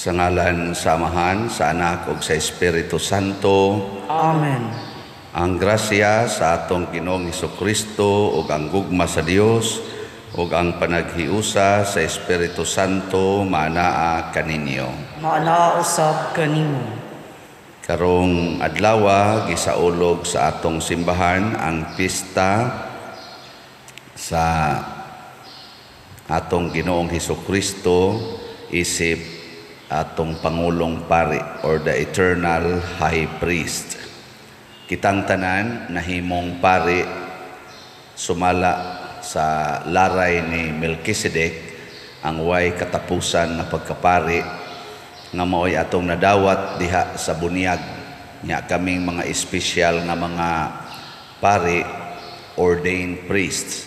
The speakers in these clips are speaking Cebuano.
Sa ngalan sa Amahan, sa Anak ug sa Espiritu Santo. Amen. Ang grasya sa atong Ginoong Hesukristo ug ang gugma sa Dios ug ang panaghiusa sa Espiritu Santo maanaa kaninyo. Maanaa usab kanimo. Karong adlawa gisaulog sa atong simbahan ang pista sa atong Ginoong Hesukristo isip atong Pangulong Pari or the Eternal High Priest. Kitang tanan nahimong pari sumala sa laray ni Melchizedek ang way katapusan nga pagkapari nga maoy atong nadawat diha sa bunyag. Nya kaming mga espesyal nga mga pari, ordained priests,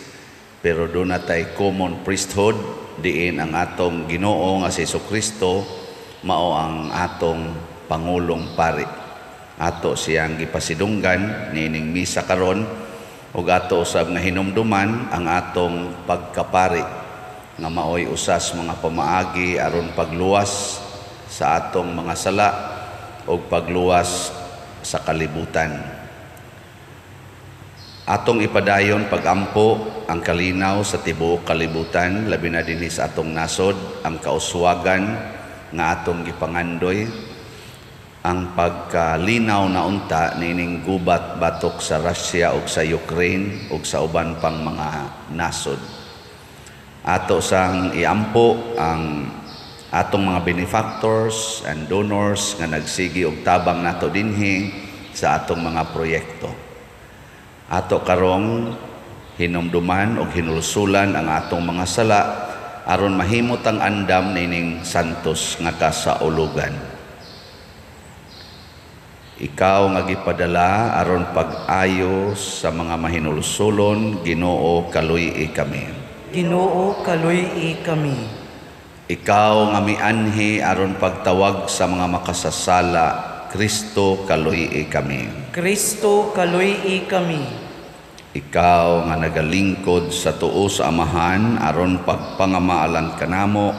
pero doon natay common priesthood diin ang atong Ginoo nga si Jesucristo mao ang atong Pangulong Pari. Ato siyang gipasidunggan niining misa karon ug ato usab nga hinumduman ang atong pagkapari nga maoy usas mga pamaagi aron pagluwas sa atong mga sala ug pagluwas sa kalibutan. Atong ipadayon pagampo ang kalinaw sa tibuok kalibutan, labi na dinhi sa atong nasod, ang kauswagan nga atong gipangandoy, ang pagkalinaw na unta niining gubat batok sa Russia ug sa Ukraine ug sa uban pang mga nasod. Ato sang iampo ang atong mga benefactors and donors nga nagsigi og tabang nato dinhi sa atong mga proyekto. Ato karong hinumduman og hinulsulan ang atong mga sala aron mahimot ang andam niining santos nga kasaulugan. Ikaw nga gipadala aron pag-ayo sa mga mahinulsulon, Ginoo, kaluy-i kami. Ginoo, kaluy-i kami. Ikaw nga mianhi aron pagtawag sa mga makasasala, Kristo, kaluy-i kami. Kristo, kaluy-i kami. Ikaw nga nagalingkod sa tuo sa Amahan aron pagpangamaalan kanamo,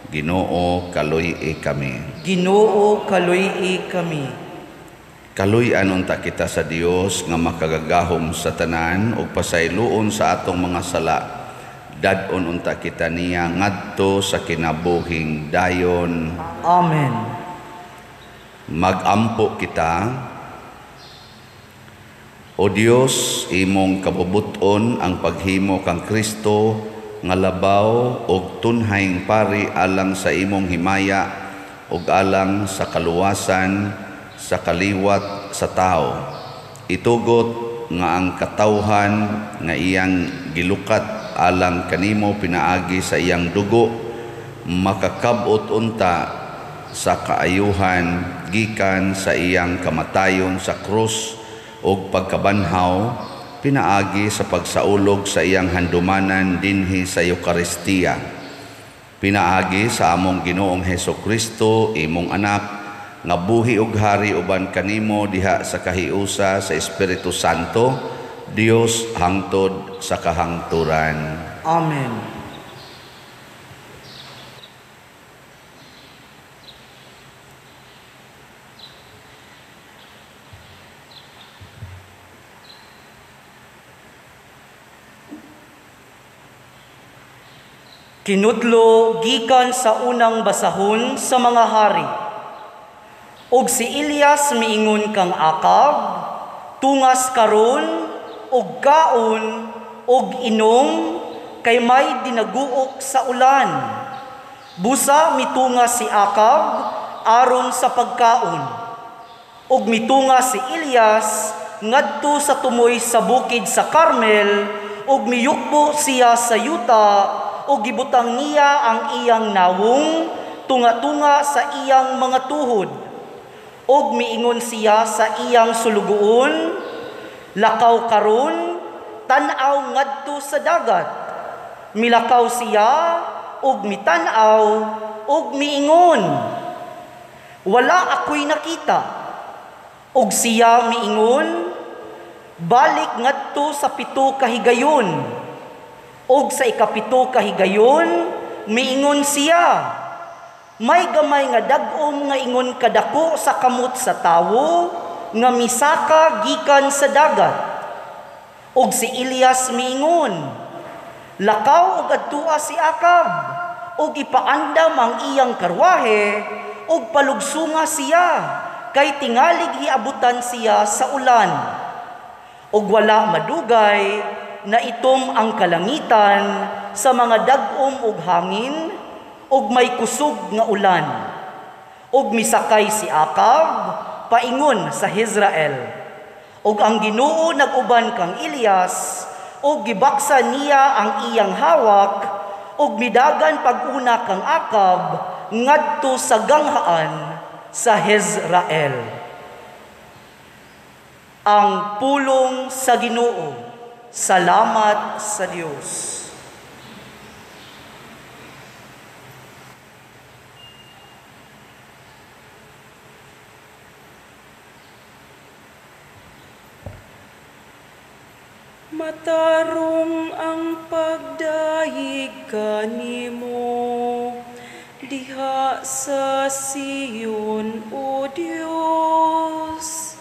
Ginoo, kaluy-i kami. Ginoo, kaluy-i kami. Kaluy-an unta kita sa Dios nga makagagahom sa tanan ug pasayloon sa atong mga sala. Dad-on unta kita niya ngadto sa kinabuhing dayon. Amen. Magampo kita. O Dios, imong kabubuton ang paghimo kang Kristo nga labaw og tunhayng pari alang sa imong himaya ug alang sa kaluwasan sa kaliwat sa tao. Itugot nga ang katawhan nga iyang gilukat alang kanimo pinaagi sa iyang dugo makakab-ot unta sa kaayuhan gikan sa iyang kamatayon sa krus ug pagkabanhaw pinaagi sa pagsaulog sa iyang handumanan dinhi sa Eukaristiya. Pinaagi sa among Ginoong Hesukristo, imong anak, nga buhi ug hari uban kanimo diha sa kahiusa sa Espiritu Santo, Dios hangtod sa kahangturan. Amen. Kinudlo gikan sa unang basahon sa mga hari. Og si Elias miingon kang Akab, tungas karon og kaon og inom kay may dinaguok sa ulan. Busa mitungas si Akab aron sa pagkaon. Og mitungas si Elias ngadto sa tumoy sa bukid sa Carmel og miyukbo siya sa yuta o gibutang niya ang iyang nawong tunga-tunga sa iyang mga tuhod. Og miingon siya sa iyang sulugoon, lakaw karon, tan-aw ngadto sa dagat. Milakaw siya og mitan-aw og miingon, wala ako'y nakita. Og siya miingon, balik ngadto sa 7 ka higayon. Og sa 7 ka higayon, miingon siya, May gamay nga dag-om nga ingon kadako sa kamot sa tawo nga misaka gikan sa dagat. Og si Elias miingon, lakaw og adtua si Akab, og ipaandam ang iyang karwahe, og palugsunga siya, kay tingalig hiabutan siya sa ulan. Og wala madugay na itom ang kalangitan sa mga dag-om og hangin, og may kusog nga ulan. Og misakay si Akab paingon sa Israel. Og ang Ginoo nag-uban kang Elias, og gibaksa niya ang iyang hawak, og midagan pag-una kang Akab ngadto sa ganghaan sa Israel. Ang pulong sa Ginoo. Salamat sa Dios. Matarong ang pagdayeg kanimo diha sa Sion, O Dios.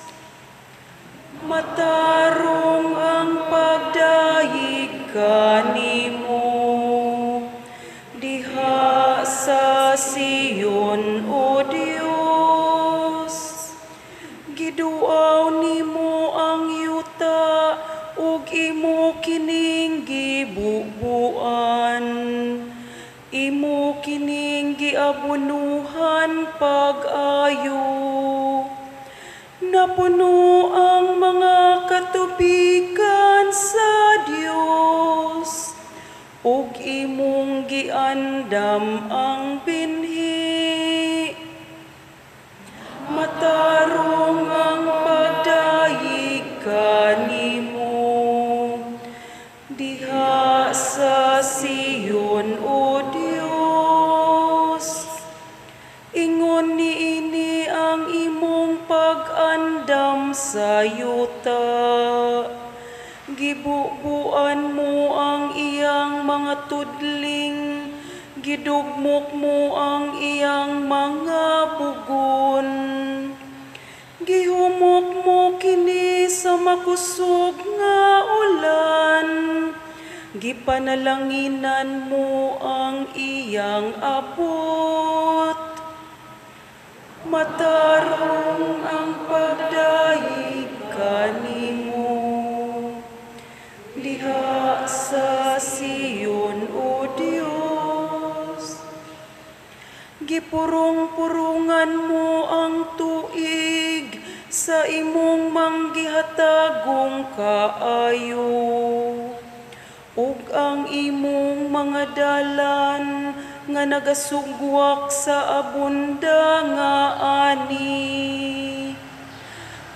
Matarong ang pagdayeg kanimo diha sa Sion, O Dios. Giduaw nimo ang yuta ug imo kining gibubuan, imo kining giabunuhan pag-ayo. Napuno ang mga katubigan sa Dios, ug imong giandam ang binhi. Matarong ang pagdayeg kanimo diha sa Sion, O Dios. Ingon niini ang imong pag-andam sa yuta. Gibubuan mo ang iyang mga tudling, gidugmok mo ang iyang mga bugon. Gihumok mo kini sa makusog nga ulan, gipanalanginan mo ang iyang abot. Matarong ang pagdayeg kanimo diha sa Sion, O Dios. Gipurong-purungan mo ang tuig sa imong manggihatagong kaayo, ug ang imong mga dalan nga nagasugwak sa abunda nga ani.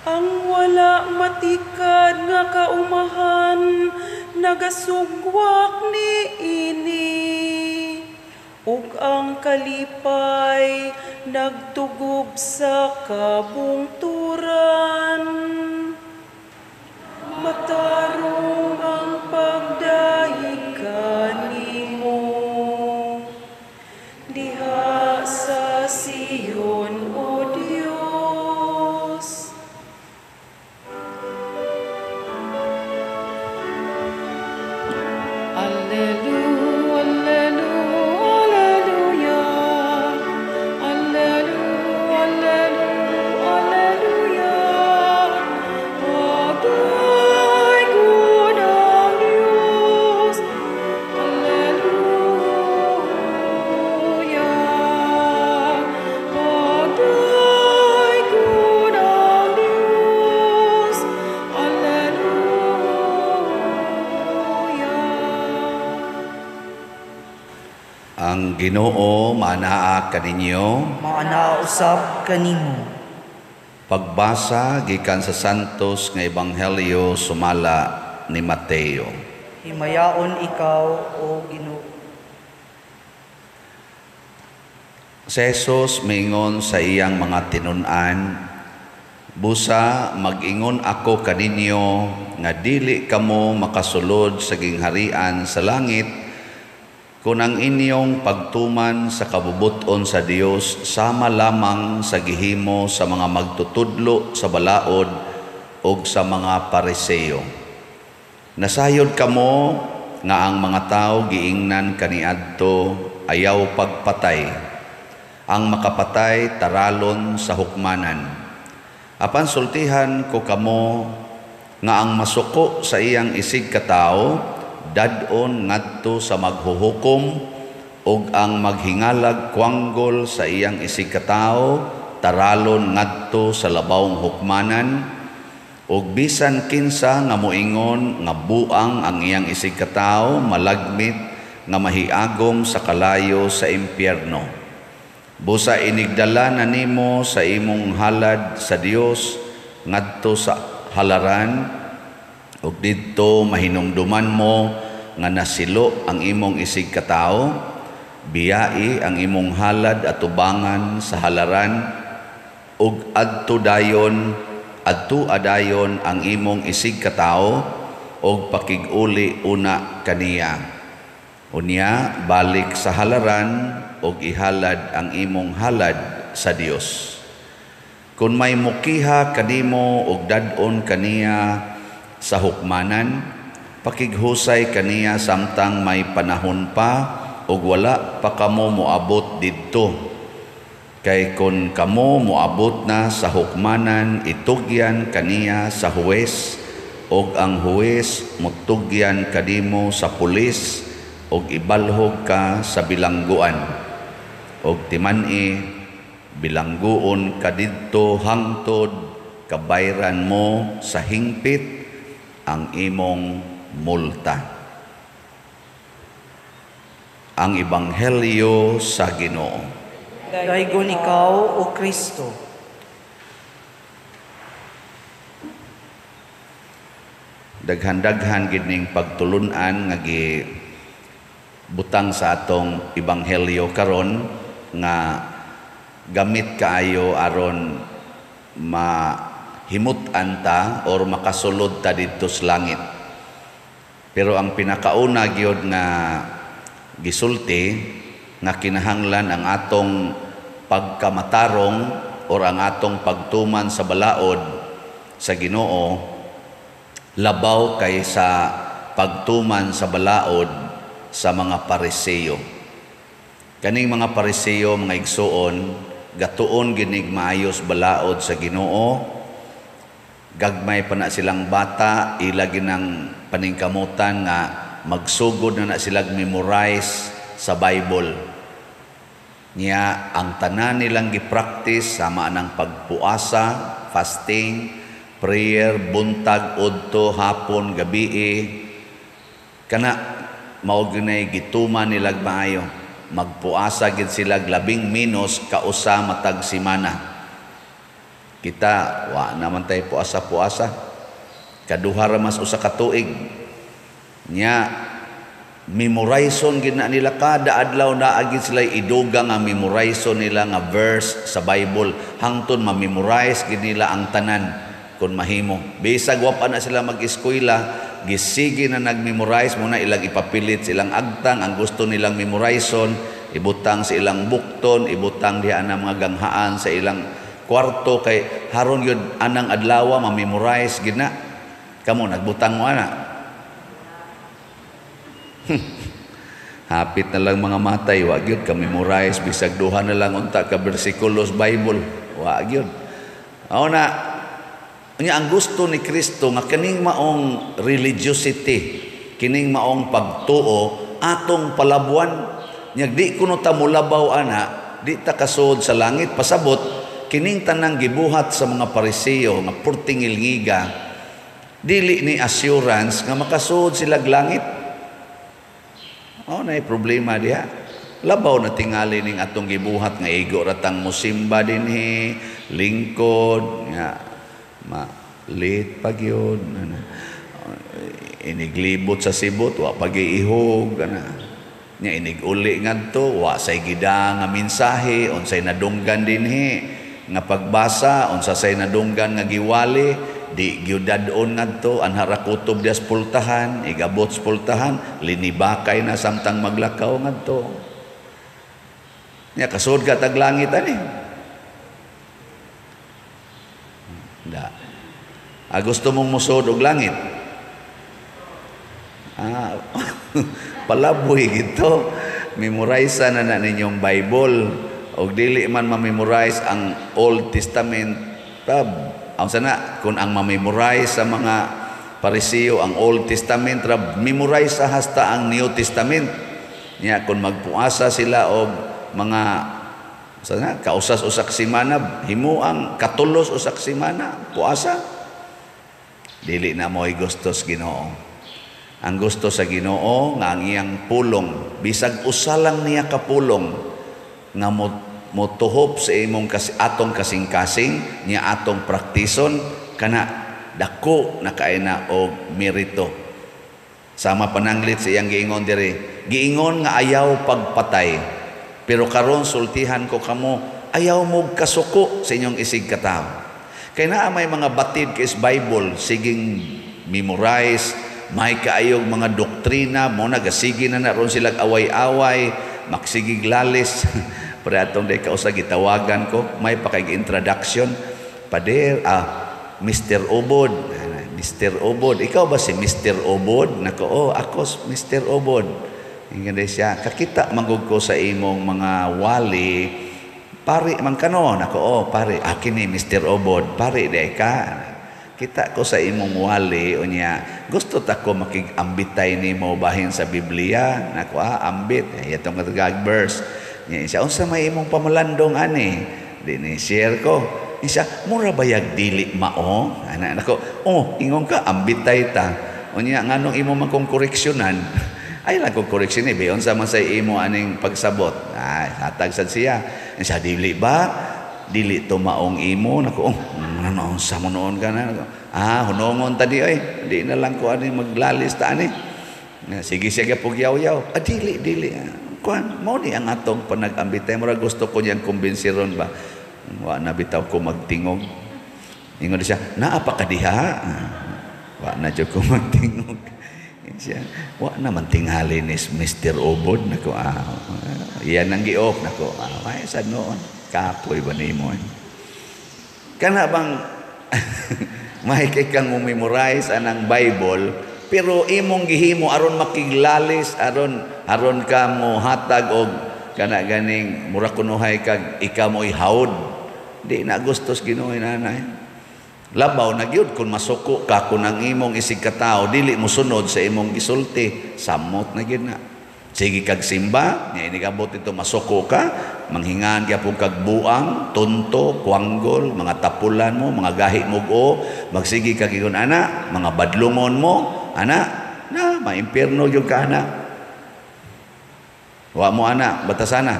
Ang wala matikad nga kaumahan nagasugwak niini, ug ang kalipay nagtugob sa kabungturan. Matarong ang pagdayeg kanimo diha sa Sion, O Dios. Alleluia, alleluia, alleluia, alleluia, alleluia. Pagdaygon ang Diyos. Alleluia. Pagdaygon ang Diyos. Alleluia. Ang Ginoo maanaa kaninyo. Maanaa usab kanimo. Pagbasa gikan sa Santos nga Ebanghelyo sumala ni Mateo. Himayaon ikaw, o Ginoo. Si Jesus miingon sa iyang mga tinun-an, busa mag-ingon ako kaninyo nga dili kamo makasulod sa gingharian sa langit Kung ang inyong pagtuman sa kabubut-on sa Dios sama lamang sa gihimo sa mga magtutudlo sa balaod ug sa mga Pariseo. Nasayod kamo nga ang mga tawo giingnan kaniadto ayaw pagpatay. Ang makapatay taralon sa hukmanan. Apan sultihan ko kamo nga ang masuko sa iyang isig katawo dad-on ngadto sa maghuhukom, ug ang maghingalag kwanggol sa iyang isig katawo taralon ngadto sa labawng hukmanan, ug bisan kinsa nga moingon nga buang ang iyang isig katawo malagmit nga mahiagom sa kalayo sa impyerno. Busa inigdala na nimo sa imong halad sa Dios ngadto sa halaran, ug didto mahinumduman mo nga nasilo ang imong isig katawo, biyai ang imong halad atubangan sa halaran, ug adto adayon ang imong isig katawo ug pakig-uli una kaniya. Unya balik sa halaran ug ihalad ang imong halad sa Dios. Kun may mukiha kanimo ug dad-on kaniya sa hukmanan, pakighusay kaniya samtang may panahon pa ug wala pa kamo moabot didto. Kay kun kamo moabot na sa hukmanan, itugyan kaniya sa huwes, ug ang huwes motugyan kanimo sa pulis, ug ibalhog ka sa bilangguan. Ug timan-i bilangguon ka didto hangtod kabayran mo sa hingpit ang imong multa. Ang Ebanghelyo sa Ginoo. Daygon ikaw, O Kristo. Daghan-daghan gid ning pagtulun-an nga gibutang sa atong ebanghelyo karon nga gamit kaayo aron mahimut-an ta or makasulod ta didto sa langit. Pero ang pinakauna gyud nga gisulti nga kinahanglan ang atong pagkamatarong or ang atong pagtuman sa balaod sa Ginoo labaw kaysa pagtuman sa balaod sa mga Pariseo. Kaning mga Pariseo, mga igsuon, gatuon ginig maayos balaod sa Ginoo. Gagmay pa na silang bata, ila ginang paningkamutan nga magsugod na na silang memorize sa Bible. Niya ang tanan nilang gipractice sama anang pagpuasa, fasting, prayer, buntag, udto, hapon, gabii. Kana mao gyud gituman nilag maayo. Magpuasa gid sila labing minus kausa matag semana. Kita wa naman tay puasa-puasa. Kaduha ra mas usa ka tuig. Nya memorizon gid na nila kada adlaw naa gid sila idugang nga memorizon nila nga verse sa Bible hangtod ma-memorize gid nila ang tanan kun mahimo. Bisag wa pa na sila mag-eskwela, gisige na nag-memorize muna ilang ipapilit silang agtang ang gusto nilang memorizon, ibutang sa ilang bukton, ibutang diha ang mga ganghaan sa ilang kwarto kay haron gyud anang adlaw ma-memorize gid na. Kamo nagbutang mo ana. Hapit na lang mga matay, wa gyud ka memorize bisag duha na lang unta ka bersikulos Bible, wa gyud. Mao na unya ang gusto ni Kristo nga kining maong religiosity, kining maong pagtuo atong palabuan. Nya di kuno ta molabaw ana, di ta kasuod sa langit. Pasabot kining tanang gibuhat sa mga Pariseo nga purtingilngiga, dili ni assurance nga makasuod sila langit. Oh, na problema diha. Labaw na tingali ning atong gibuhat nga igo ratang musimba dinhi, lingkod, nga ma late pa gyud, iniglibot sa sibot, wa pag-iihog, ana. Nya inig-uli ngadto, wa say gida nga mensahe, unsay nadunggan dinhi nga pagbasa, unsa say nadunggan nga giwali, Di gyud dad-on ngadto, anha ra kutob dias pultahan, igabot sa pultahan, linibakay na samtang maglakaw ngadto. Nya kasud ka tag langit ani. Da. Ah, gusto mong musod og langit? Ah, palaboy gito. Memorize na na ninyong Bible. Og dili man ma-memorize ang Old Testament tab. Ang sana kung ang ma-memorize sa mga Pariseo ang Old Testament rab memorize sa hasta ang New Testament. Nya kung magpuasa sila og mga sana kausas usak semana, himuang katulos usak semana puasa. Dili na mo'y gustos Ginoo. Ang gusto sa Ginoo nga ang iyang pulong, bisag usa lang niya ka pulong nga motuhop sa imong atong kasing-kasing niya atong praktison kana dako na kay na og merito. Sama pananglit sa iyang giingon diri, giingon nga ayaw pagpatay, pero karon sultihan ko kamo, ayaw mo kasuko sa inyong isig katawo. Kay naa may mga batid kay Bible, siging memorize, may kaayog mga doktrina mo nagasige na ron sila away-away, maksigig lalis. Pero atong day kausa gitawagan ko, may pa kay introduction. Pader, Mr. Obod. Mr. Obod. Ikaw ba si Mr. Obod? Nako, oh, ako Mr. Obod. Ingan day siya, kakita manggug ko sa imong mga wali, pari man kano. Nako, oh, pari. Akin ni Mr. Obod, pari day ka. Kita ko sa imong wali, unya, gusto ta ko makig-ambitay nimo bahin sa Biblia. Nako, ambit. Itong katagag verse. Nya siya, unsa may imong pamalandong ani? Di ni share ko. Siya, mura bayag dili mao? Ana, nako, oh, ingon ka, ambitay ta. Unya, nganong imo man kong koreksyonan? Ay lang kong koreksyon eh, unsa man sa imo aning pagsabot? Ay, hatag sad siya. Siya, dili ba? Dili to maong imo. Nako, oh, ano, unsa mo noon ka na? Ah, hunongon ta di oy. Di na lang ko ani maglalis ta ani. Sige siya gapog yaw-yaw. Ah, dili, dili. Kuan, mao ni ang atong panag-ambitay. Mura gusto ko niyang kumbinsiron ba? Wa na bitaw ko magtingog. Ingon siya, naa pa ka diha? Wa na jud ko magtingog. Siya, wa na man tingali ni Mr. Obod. Nako, iyan ang gi-off. Nako, ay sad noon. Kapoy ba nimo? Kana bang may kay kang memorize anang Bible, pero imong gihimo aron makiglalis, aron ka mo hatag og kana ganing mura kunuhay kag ikaw mo'y hawd. Di na gustos Ginoo nanay. Labaw na gyud kung masuko ka kun ang imong isig katawo dili mosunod sa imong gisulti, samot na gyud na. Sige kag simba, nya inigabot ito masuko ka, manghingaan gyapon kag buang, tunto, kwanggol, mga tapulan mo, mga gahi mo o, magsige kag ingon ana, mga badlungon mo, ana, na maimpierno gyud ka ana. Wa mo ana, batasana.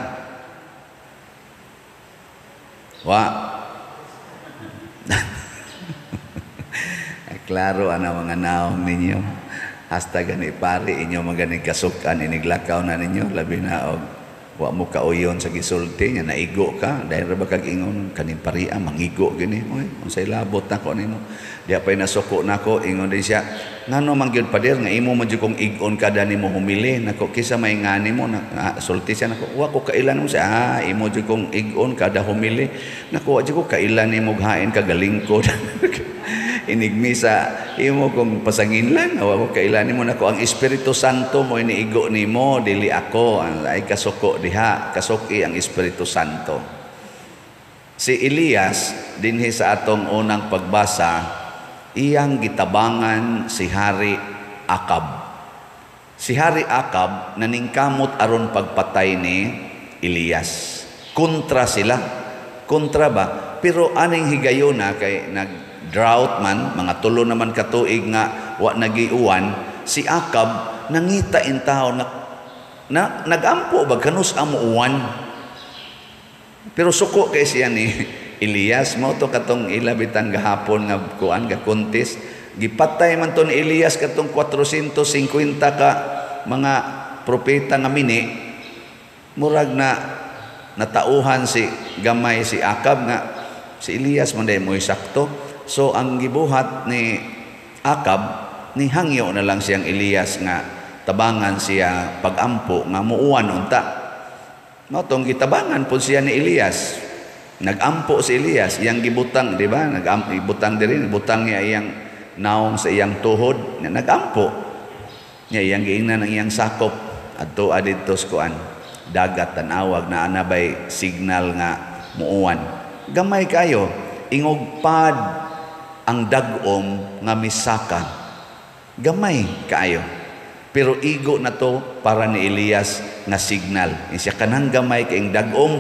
Wa. Klaro ana mga naong ninyo. Hasta gani pari inyo magani kasukan iniglakaw na ninyo labi na og wa mo kauyon sa gisulti nya naigo ka dahil ra ba kag ingon kaning paria mangigo gini oy unsay labot nako nimo diha pay nasuko nako ingon din siya ngano man gyud pader nga imo man jud kong ig-on kada nimo humili nako kisa may ngani mo na, sulti siya nako wa ko kailan mo siya imo jud kong ig-on kada humili nako wa jud ko kailan nimo hain kagalingkod. Inigmisa imo kong pasanginlan awa ko kailan nimo nako ang Espiritu Santo mo iniigo nimo dili ako ang ay kasuko diha kasuki ang Espiritu Santo. Si Elias dinhi sa atong unang pagbasa iyang gitabangan si Hari Akab. Si Hari Akab naningkamot aron pagpatay ni Elias. Kontra sila. Kontra ba? Pero aning higayona kay nag drought man, mga tulo naman katuig nga wa nagiuwan, si Akab nangita in taon na nagampo ba kanus amo uwan. Pero suko kay siya ni Elias mao to katong ilabitang gahapon nga kuan ga kontes gipatay man to ni Elias katong 450 ka mga propeta nga mini murag na natauhan si gamay si Akab nga si Elias man day mo'y sakto. So ang gibuhat ni Akab, ni hangyo na lang siyang Elias nga tabangan siya pagampo nga muuwan unta. Mao tong gitabangan pud siya ni Elias. Nagampo si Elias, iyang gibutang, di ba? Ibutang diri, butang niya iyang naong sa iyang tuhod, nagampo. Niya iyang giingnan ang iyang sakop adto adidto sa kuan dagat, tanawag na anabay signal nga muuwan. Gamay kayo, ingog pad ang dag-om nga misaka. Gamay kaayo. Pero igo na to para ni Elias nga signal. Siya kanang gamay kaing dag-om,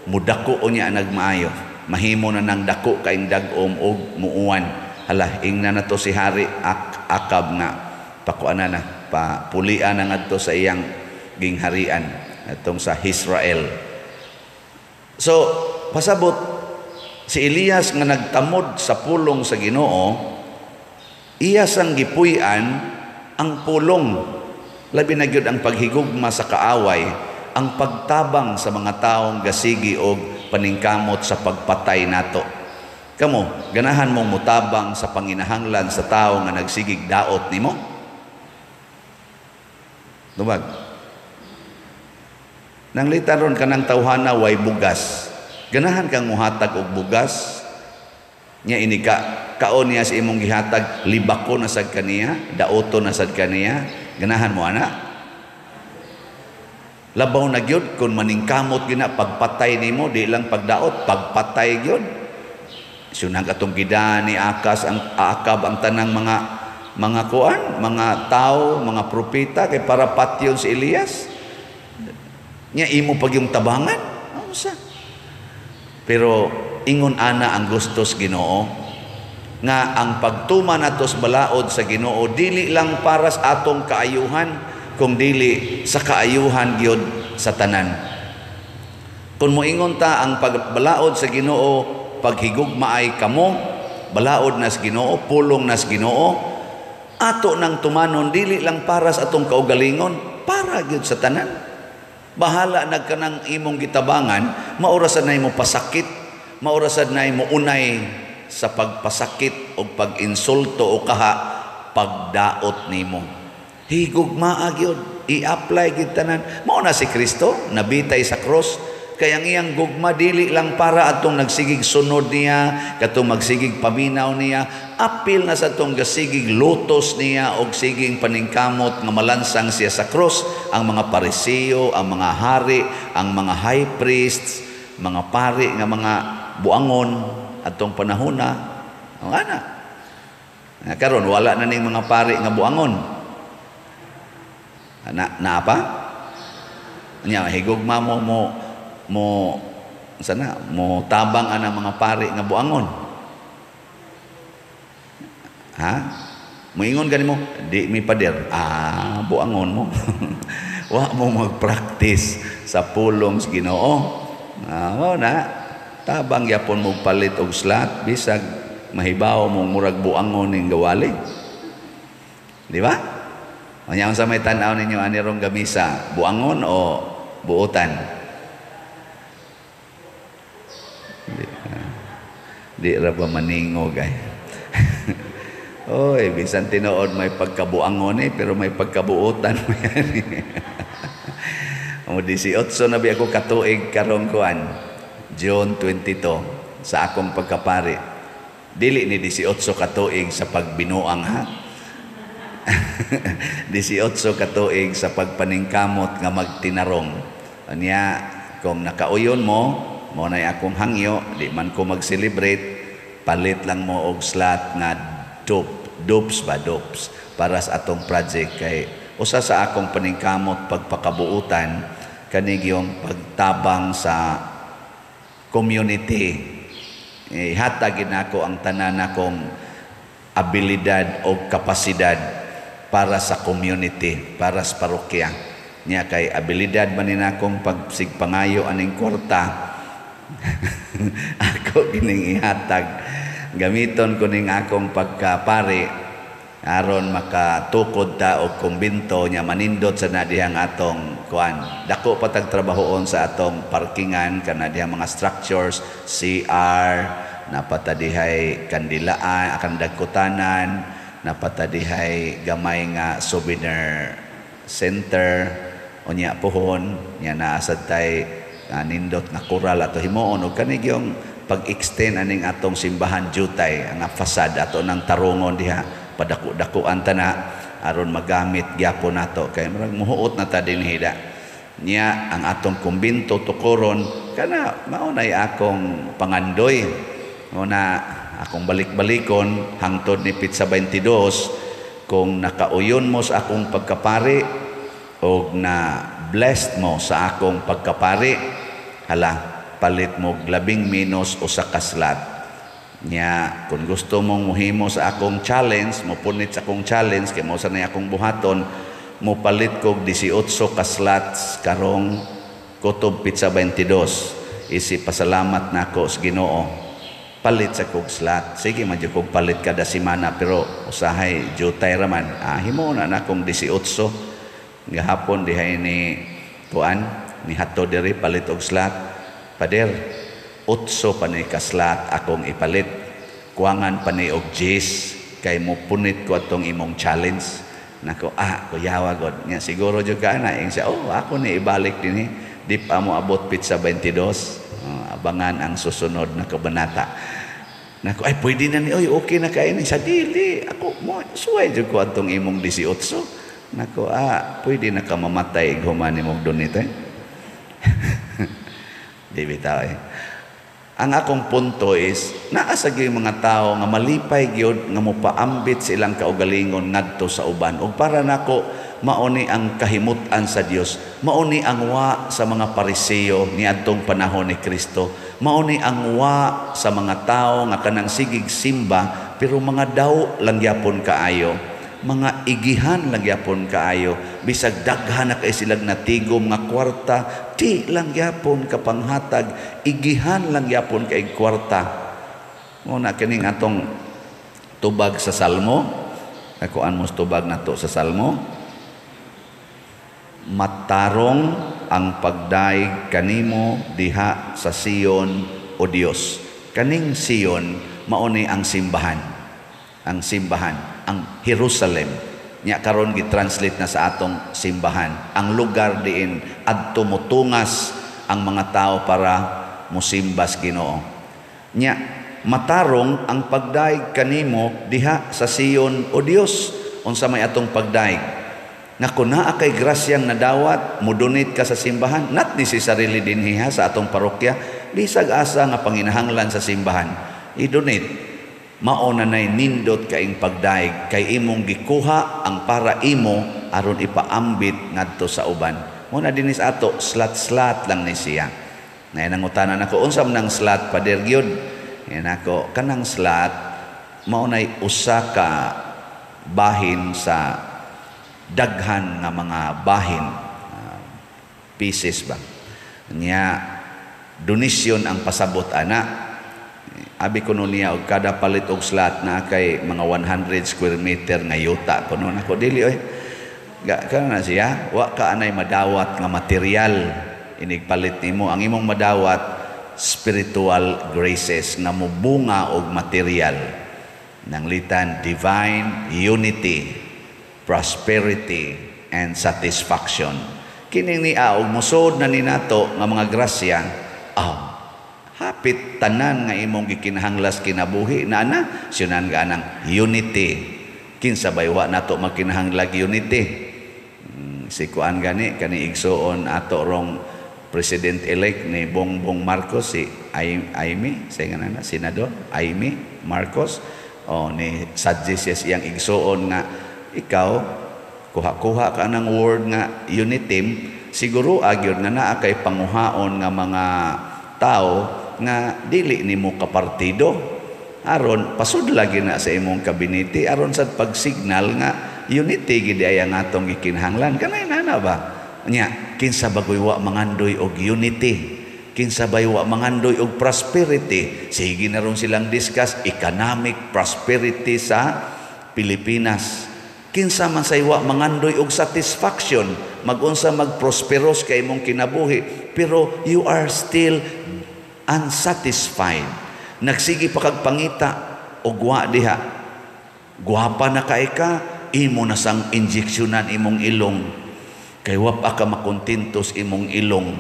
mudako o niya nagmaayo. Mahimo na nang dako kaing dag-om og muuwan. Hala, ingna na to si Hari Akab nga pakuana na, papulian na ngadto sa iyang gingharian atong sa Israel. So, pasabot si Elias nga nagtamod sa pulong sa Ginoo, iya sang gipuy-an ang pulong. Labi na gyud ang paghigugma sa kaaway, ang pagtabang sa mga taong gasigi og paningkamot sa pagpatay nato. Kamo, ganahan mong mutabang sa panginahanglan sa tao nga nagsigig daot nimo? Dumag. Nanglitan ron kanang tawhana way bugas. Ganahan kang muhatag og bugas? Nya ini ka kaon niya sa imong gihatag, libako na sad kaniya, daoto na sad kaniya. Ganahan mo ana? Labaw na gyud kung maningkamot gina pagpatay nimo, di lang pagdaot, pagpatay gyud. Sunang atong gida ni Akas ang Akab ang tanang mga kuan, mga tao, mga propeta kay para patyon si Elias. Nya imo pag yung tabangan. Unsa? Pero ingon ana ang gustos Ginoo nga ang pagtuma nato sa balaod sa Ginoo dili lang para sa atong kaayuhan, kung dili sa kaayuhan gyud sa tanan. Kung moingon ta ang pagbalaod sa Ginoo paghigugma ay kamo, balaod nas Ginoo, pulong nas Ginoo, ato nang tumanon dili lang para sa atong kaugalingon, para gyud sa tanan. Bahala nagkanang imong gitabangan, maorasan na imo pasakit, maorasan na imo unay sa pagpasakit o pag-insulto o kaha pagdaot nimo. Higugmaa gyud, i-apply gyud tanan. Mao na si Kristo nabitay sa cross. Kaya ang iyang gugma dili lang para atong nagsigig sunod niya, katong magsigig paminaw niya, apil na sa atong gasigig lutos niya og siging paningkamot nga malansang siya sa cross, ang mga Pariseo, ang mga hari, ang mga high priests, mga pari nga mga buangon atong panahona. Ang ana. Nga karon wala na ning mga pari nga buangon. Ana na pa? Nya higugma mo mo sana mo tabang ana mga pari nga buangon. Ha? Moingon gani mo, di mi pader. Ah, buangon mo. Wa mo magpractice sa pulong sa Ginoo. Ah, mao na. Tabang yapon mo palit og slot bisag mahibaw mo murag buangon ning gawali. Di ba? Unya unsa may tan-aw ninyo ani rong gamisa, buangon o buotan? Di ra ba maningog ay. Oy, bisan tinuod may pagkabuangon eh, pero may pagkabuotan mo yan. O 18 na bi ako katuig karong kuan, June 22 sa akong pagkapari. Dili ni 18 katuig sa pagbinuang ha. 18 katuig sa pagpaningkamot nga magtinarong. Anya kung nakauyon mo, mo na'y akong hangyo, di man ko mag-celebrate, palit lang mo og slot nga dopes ba, dopes, para sa atong project. Kay usa sa akong paningkamot pagpakabuutan, kanig yung pagtabang sa community. Ihatagin nako ang tanan akong abilidad o kapasidad para sa community, para sa parokya. Nya kay abilidad man ni akong pagsigpangayo aning kwarta, ako kining ihatag. Gamiton ko ning akong pagkapari aron makatukod ta og kumbinto nya manindot sa na dihang atong kuan. Dako pa tag trabahoon sa atong parkingan kana dihang mga structures, CR, Napata dihay kandilaan, akan dagkutanan, napata dihay gamay nga souvenir center. Unya pohon nya naa sad tay nindot nga kural ato himuon, ug kani gyung pag-extend aning atong simbahan jutay ang fasad ato nang tarungon diha, padako-dakuan ta na aron magamit gyapon nato kay murag muhuot na ta dinhi da. Nya ang atong kumbinto tukoron kana. Mao nay akong pangandoy, mao na akong balik-balikon hangtod ni petsa 22. Kung nakauyon mo sa akong pagkapari og na blessed mo sa akong pagkapari, hala, palit mo labing menos usa ka slot. Nya kung gusto mong muhimo sa akong challenge, mo punit sa akong challenge kay mao sa nay akong buhaton, mo palit kog 18 ka slots karong kutob petsa 22 isi pasalamat nako sa Ginoo. Palit sa kog slot, sige man jud kog palit kada semana, pero usahay jutay ra man. Himo na nakong 18. Gahapon dihay ni kuan ni hato diri palit og slot. "Pader, 8 pa ni ka slot akong ipalit. Kuangan pa ni og jis kay mo punit ko atong imong challenge." Nako, "Kuyawa god." Nya siguro jud ka na ing siya, "Oh, ako ni ibalik dinhi. Di pa mo abot petsa 22. Oh, abangan ang susunod na kabanata." Nako, "Ay, pwede na ni, oy, okay na kayo ni." Sa dili, ako mo suway jud ko atong imong 18. Nako, "Pwede na ka mamatay human nimo donate eh." Di bitaw eh. Ang akong punto is, naa sa gyud mga tao nga malipay gyud nga mopaambit sa ilang kaugalingon ngadto sa uban. Ug para nako, mao ni ang kahimut-an sa Dios. Mao ni ang wa sa mga Pariseo niadtong panahon ni Kristo. Mao ni ang wa sa mga tao nga kanang sigig simba pero mga daw lang gyapon kaayo. Mga igihan lang gyapon kaayo. Bisag daghan na kay silang natigom nga kwarta, di lang gyapon kapanghatag, igihan lang gyapon kay kwarta. Mao na kining atong tubag sa Salmo. Nakuan mo tubag nato sa Salmo. Matarong ang pagdaig kanimo diha sa Sion, o Dios. Kaning Sion mao ni ang simbahan. Ang simbahan, ang Jerusalem. Nya karon gi-translate na sa atong simbahan. Ang lugar diin adto motungas ang mga tao para mosimbas Ginoo. Nya matarong ang pagdaig kanimo diha sa Sion, o Dios. Unsa may atong pagdaig? Nga kung naa kay grasyang nadawat, mo-donate ka sa simbahan, not necessarily dinhi ha sa atong parokya, bisag asa nga panginahanglan sa simbahan, i-donate. Mao na nay nindot kaing pagdaig kay imong gikuha ang para imo aron ipaambit ngadto sa uban. Mo na dinis ato, slot-slot lang ni siya. Nay nangutana nako, "Unsa man ang slot, Pader gyud?" Yan ako, kanang slot mao nay usa ka bahin sa daghan nga mga bahin, pieces ba. Nya donation ang pasabot ana. Abi kuno niya og kada palit og slot na kay mga 100 square meter nga yuta kuno. Nako, dili oy. Ga kana siya, wa ka anay madawat nga material inig palit nimo. Ang imong madawat, spiritual graces nga mobunga og material. Nanglitan divine unity, prosperity and satisfaction. Kining niya og mosod na ni nato nga mga grasya, hapit tanan nga imong gikinahanglas kinabuhi na ana syunan ka anang unity. Kinsa bay wa nato magkinahanglag unity? Si kuan gani kani igsuon ato rong president-elect ni Bongbong Marcos, si Amy, sa nga na senador Amy Marcos, o ni suggest siya siyang igsuon nga ikaw kuha-kuha ka ng word nga unity, siguro agyod nga naa kay panguhaon nga mga tao nga dili nimo kapartido aron pasud lagi na sa imong kabinete, aron sa pagsignal nga unity gid ay ang atong gikinahanglan. Kanay nana ba nya, kinsa bagoy wa mangandoy og unity? Kinsa bay wa mangandoy og prosperity? Sige na ron silang discuss economic prosperity sa Pilipinas. Kinsa man say wa mangandoy og satisfaction? Magunsa magprosperos kay imong kinabuhi pero you are still unsatisfied. Nagsige pa kag pangita og wa diha. Gwapa na kay ka, imo na sang injeksyonan imong ilong. Kay wa pa ka makontento sa imong ilong.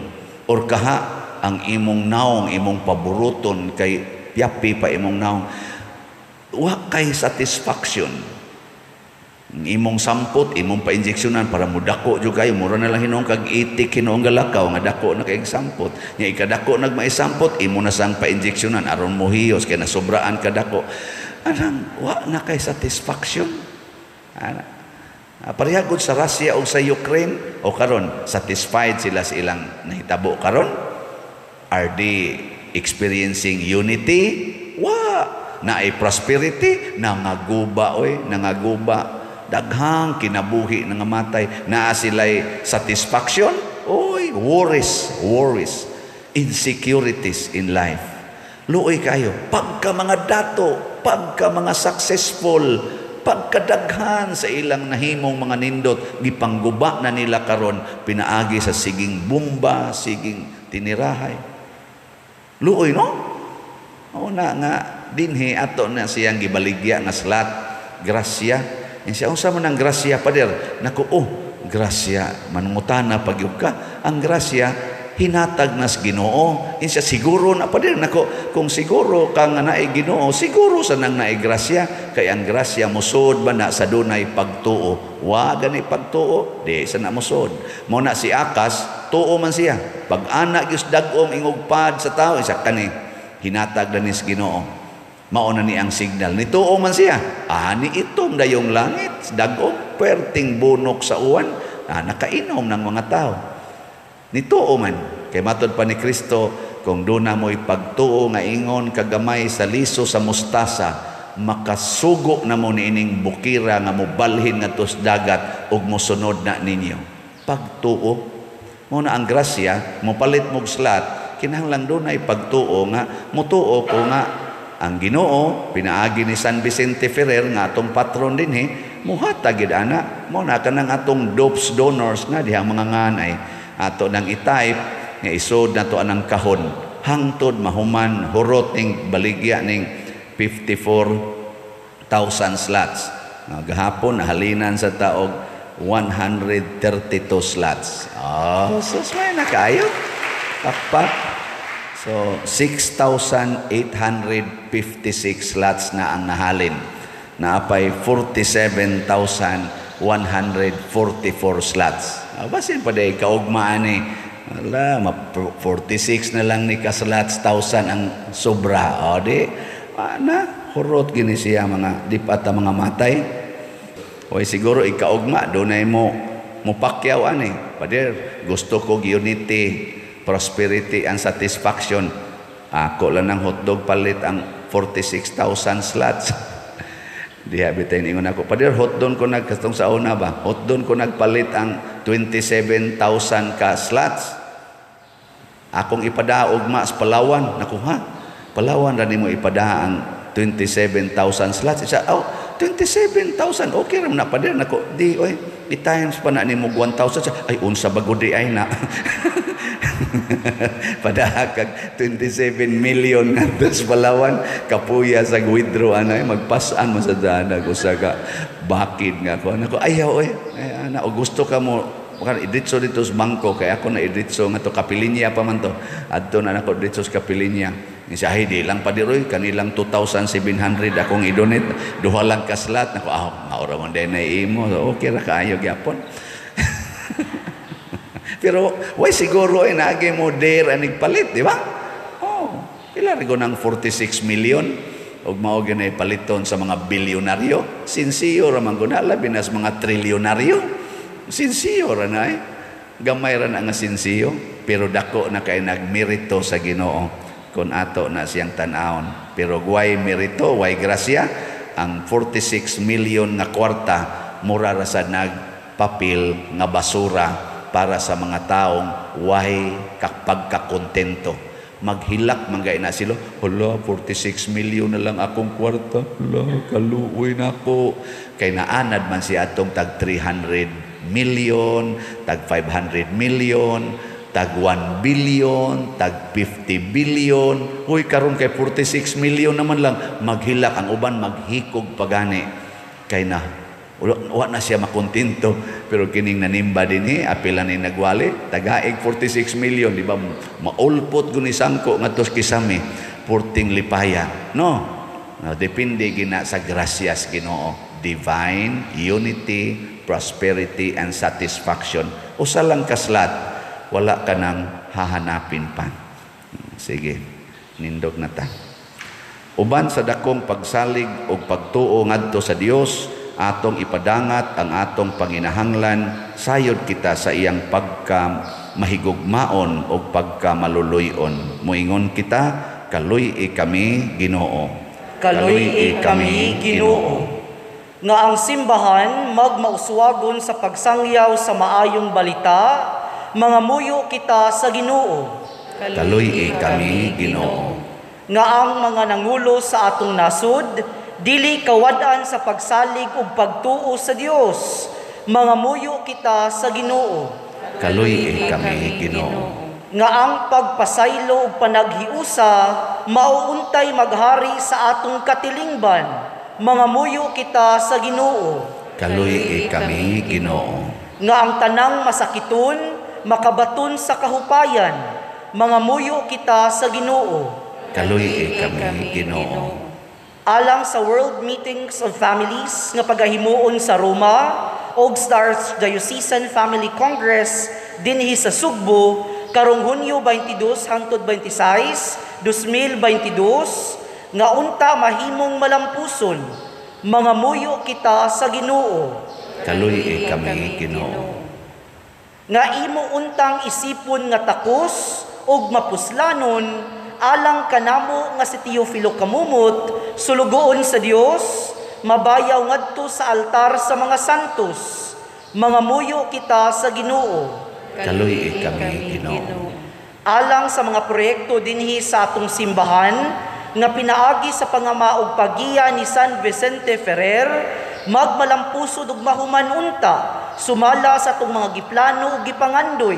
Or kaha ang imong naong, imong paburuton kay piyapi pa imong naong. Wa kay satisfaction. Imong sampot, imong pa-injeksyonan para mudako jud kayo. Mura na lang hinuon kag itik hinuon galakaw nga dako na kay sampot. Nya ikadako nagmaisampot, imo na sang pa-injeksyonan aron mohiyos kay nasobraan kadako. Anang wa na kay satisfaction. Ana. Pareha gud sa Russia o sa Ukraine o karon satisfied sila sa ilang nahitabo karon? Are they experiencing unity? Wa. Naay prosperity, nangaguba oy, nangaguba. Daghang kinabuhi nangamatay. Naa sila'y satisfaction? Oy, worries, worries, insecurities in life. Luoy kayo. Pagka mga dato, pagka mga successful, pagkadaghan sa ilang nahimong mga nindot, gipangguba na nila karon pinaagi sa siging bomba, siging tinirahay. Luoy, no? O na nga dinhi ato na siyang gibaligya nga slot, grasya. Siya, unsa man ang grasya, pader? Naku, oh, grasya, manungutana pagyud ka. Ang grasya, hinatag nas Ginoo. Siya, siguro na, pader. Naku, kung siguro ka nga naay Ginoo, siguro sa nang naay grasya. Kay ang grasya, musod ba na sa dunay pagtuo. Wa gani pagtuo, di sa na musod. Mo na si Akas, tuo man siya. Pag anak gyud dag-om ingugpad sa tao, isa kani, hinatag na nis Ginoo. Mauna ni ang signal. Nituo man siya. Ani itom dayong langit. Dagom, perting bunok sa uwan. Nakainom ng mga tao. Nituo man. Kay matod pa ni Kristo, kung doon na mo'y pagtuo nga ingon kagamay sa liso sa mustasa, makasugo na mo niining bukira nga mobalhin nga tos dagat ug mosunod na ninyo. Pagtuo. Muna ang grasya, mopalit mog slat, kinahanglan doon ay pagtuo nga, mutuo ko nga ang Ginoo pinaagi ni San Vicente Ferrer nga atong patron dinhi, muhatag gid ana. Mo na kanang atong dopes donors nga dihang mga nganay ato nang i-type nga isod nato anang kahon hangtod mahuman hurot ning baligya ning 54,000 slots. Gahapon nahalinan sa taog 132 slots. Oh, sus may nakayo. Pakpak. So, 6,856 slots na ang nahalin. Naapay 47,144 slots. Basin pa day kaugmaan eh. Ala, 46 na lang ni ka slots, 1,000 ang sobra. O di, ana, hurot gini siya mga di pa ta mga matay. O siguro ikaugma, dunay mo mupakyaw ani. Pader, gusto ko unity, prosperity and satisfaction. Ako lang ng hotdog palit ang 46,000 slots. Diha bitay ningon ako. Pader, hotdog ko nagkatong sa una ba? Hotdog ko nagpalit ang 27,000 ka slots. Akong ipadaog mas Palawan. Naku ha? Palawan ra nimo ipadaa ang 27,000 slots. Isa, oh, 27,000. Okay ra na pader nako. Di oy, i-times pa na nimo 1,000. Ay unsa ba gud di ay na. Padaha kag 27 million ngadto sa Palawan, kapuya sa withdraw anay magpasan mo sa danag usa ka bakid nga ko. Nako ayaw oy. Ay ana og gusto ka mo kan iditso dito sa bangko kay ako na iditso nga to Kapilinya pa man to. Adto na nako didto sa Kapilinya. Siya ay di lang pa diroy kanilang 2,700 akong i-donate. Duha lang ka slot nako ah maura man din na imo. So, okay ra kaayo gyapon. Pero way siguro ay naagi mo dare anig palit, di ba? Oh, pila ra ng 46 million og mao gyud paliton sa mga bilyonaryo. Sinsiyo ra man gud labi na sa mga trilyonaryo. Sinsiyo ra na eh. Gamay ra na nga sinsiyo, pero dako na kay nagmerito sa Ginoo kon ato na siyang tan-awon. Pero way merito, way grasya, ang 46 million nga kwarta mura ra sa nagpapil nga basura para sa mga taong way pagkakontento. Maghilak man gay na sila, hala, 46 million na lang akong kwarta, hala, kaluoy na ako. Kay naanad man siya atong tag 300 million, tag 500 million. Tag 1 billion, tag 50 billion. Uy, karon kay 46 million naman lang. Maghilak ang uban, maghikog pagani. Kay na, wa na siya makontento. Pero kining nanimba din apila ni nagwali, tagaig 46 million, di ba? Maulpot guni sangko ngadto sa Kisami, purting lipaya. No? No, depende gina sa grasyas Ginoo. Divine unity, prosperity, and satisfaction. Usa lang kaslat, wala ka nang hahanapin pa. Sige, nindog na ta. Uban sa dakong pagsalig o pagtuo ngadto sa Dios, atong ipadangat ang atong panginahanglan, sayod kita sa iyang pagka mahigugmaon o pagka maluluyon. Moingon kita, kaluy-i kami Ginoo. Kaluy-i kami Ginoo. Nga ang simbahan magmauswagon sa pagsangyaw sa maayong balita, mga muyo kita sa Ginoo. Kaluy-i kami Ginoo. Nga ang mga nangulo sa atong nasod dili kawad-an sa pagsalig ug pagtuo sa Dios, mga muyo kita sa Ginoo. Kaluy-i kami Ginoo. Nga ang pagpasaylo ug panaghiusa mauuntay maghari sa atong katilingban, mga muyo kita sa Ginoo. Kaluy-i kami Ginoo. Nga ang tanang masakiton makabaton sa kahupayan, mga muyo kita sa Ginoo. Kaluy-i kami Ginoo. Alang sa World Meetings of Families nga pagahimuon sa Roma og sa Archdiocesan Family Congress dinhi sa Sugbo karong Hunyo 22 hangtod 26, 2022, nga unta mahimong malampuson, mga muyo kita sa Ginoo. Kaluy-i kami Ginoo. Nga imo untang isipon nga takos ug mapuslanon alang kanamo nga si Teofilo Camomot sulugoon sa Dios, mabayaw ngadto sa altar sa mga santos, mga muyo kita sa Ginoo. Kaluy-i kami Ginoo. Alang sa mga proyekto dinhi sa atong simbahan nga pinaagi sa pangama ug paggiya ni San Vicente Ferrer, magmalampuso ug mahuman unta sumala sa atong mga giplano ug gipangandoy,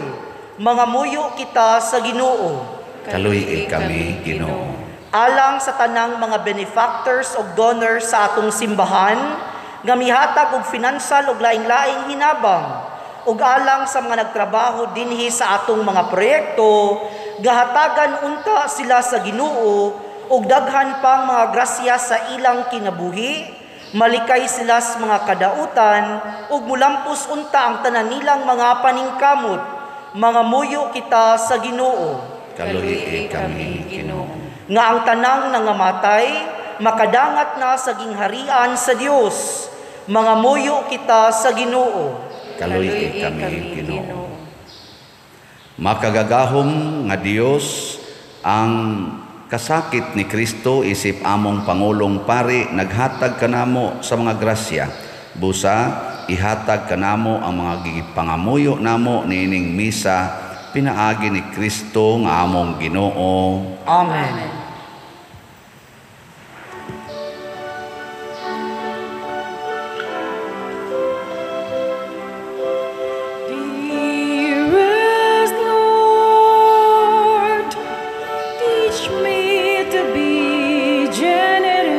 mga muyo kita sa Ginoo. Kaluy-i kami Ginoo. Alang sa tanang mga benefactors ug donors sa atong simbahan nga mihatag og finansal ug laing-laing hinabang, ug alang sa mga nagtrabaho dinhi sa atong mga proyekto, gahatagan unta sila sa Ginoo ug daghan pang mga grasya sa ilang kinabuhi, malikay sila sa mga kadautan ug mulampos unta ang tanan nilang mga paningkamot, mga muyo kita sa Ginoo. Kaluy-i kami Ginoo. Nga ang tanang nangamatay makadangat na sa gingharian sa Dios, mga muyo kita sa Ginoo. Kaluy-i kami Ginoo. Makagagahom nga Dios, ang kasakit ni Kristo isip among pangulong pari naghatag kanamo sa mga grasya. Busa ihatag kanamo ang mga gipangamuyo namo niining misa pinaagi ni Kristo nga among Ginoo. Amen. Dearest Lord, teach me to be generous.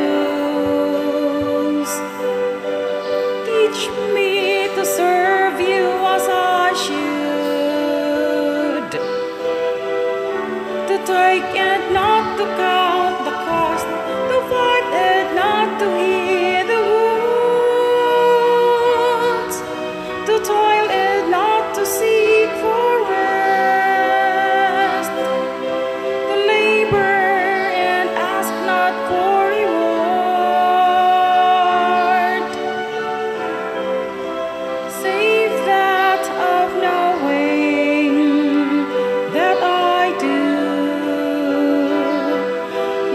Teach me to serve you as I should, to take and not to count the cost, to fight and not to hear the wounds, to toil and not to seek for rest, to labor and ask not for reward, save that of knowing that I do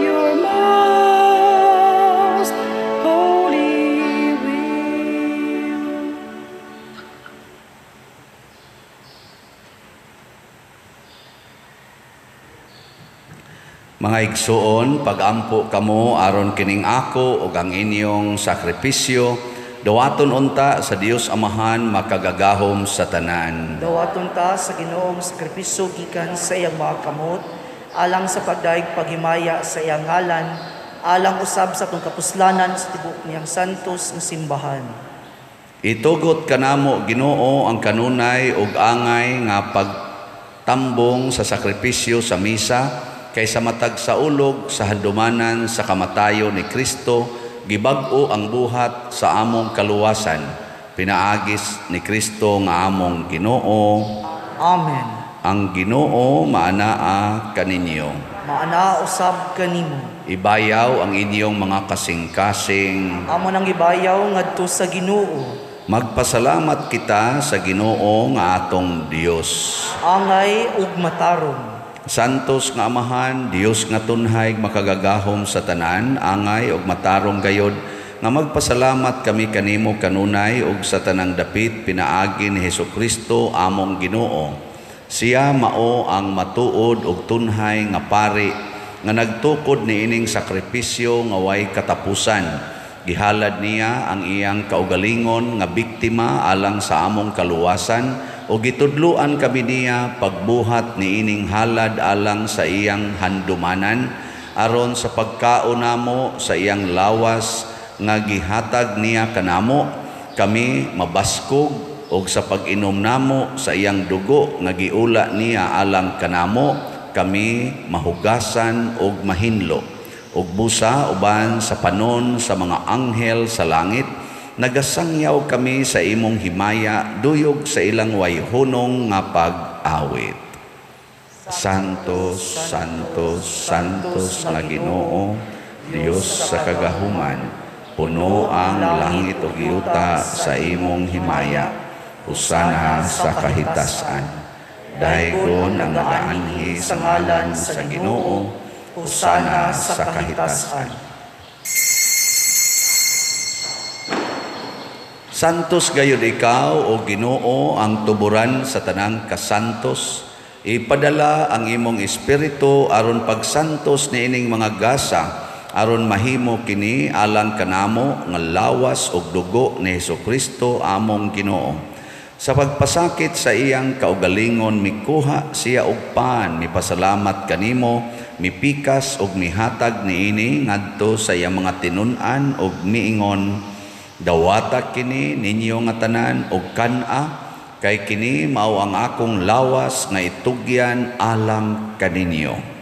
your most holy will. Mga igsuon, pagampo kamo aron kining ako ug ang inyong sakripisyo Dawaton unta sa Dios Amahan makagagahom sa tanan. Dawaton ta sa Ginoong sakripisyo gikan sa iyang mga kamot, alang sa pagdayeg paghimaya sa iyang ngalan, alang usab sa atong kapuslanan sa tibuok niyang santos nga simbahan. Itugot kanamo Ginoo ang kanunay ug angay nga pagtambong sa sakripisyo sa misa kaysa matag sa ulog sa handumanan sa kamatayon ni Kristo, gibag-o ang buhat sa among kaluwasan. Pinaagis ni Kristo nga among Ginoo. Amen. Ang Ginoo maanaa kaninyo. Maanaa usab kanimo. Ibayaw ang inyong mga kasing-kasing. Amo nang ibayaw ngadto sa Ginoo. Magpasalamat kita sa Ginoo nga atong Dios. Angay ug matarong. Santos nga Amahan, Dios nga tunhay makagagahom sa tanan, angay ug matarong gayod nga magpasalamat kami kanimo kanunay ug sa tanang dapit pinaagi ni Hesukristo among Ginoo. Siya mao ang matuod ug tunhay nga pari nga nagtukod niining sakripisyo nga way katapusan. Gihalad niya ang iyang kaugalingon nga biktima alang sa among kaluwasan ug gitudloan kami niya pagbuhat niining halad alang sa iyang handumanan aron sa pagkaon namo sa iyang lawas nga gihatag niya kanamo kami mabaskog ug sa pag-inom namo sa iyang dugo nga giula niya alang kanamo kami mahugasan ug mahinlo. Ug busa uban sa panon sa mga anghel sa langit, nagasangyaw kami sa imong himaya duyog sa ilang wayhunong nga pag-awit. Santos, Santos, Santos nga Ginoo, Dios sa kagahuman, puno ang langit ug yuta sa imong himaya. Hosana sa kahitasan. Daygon ang nagaanhi sa ngalan sa Ginoo. Hosana sa kahitasan. Santos gayud ikaw o Ginoo ang tuburan sa tanang kasantos. Ipadala ang imong espiritu aron pagsantos niining mga gasa aron mahimo kini alang kanamo nga lawas ug dugo ni Hesukristo among Ginoo. Sa pagpasakit sa iyang kaugalingon mikuha siya og pan, mipasalamat kanimo, mipikas og mihatag niini ngadto sa iyang mga tinun-an og miingon, dawata kini ninyo nga tanan og kan-a, kay kini mao ang akong lawas nga itugyan alang kaninyo.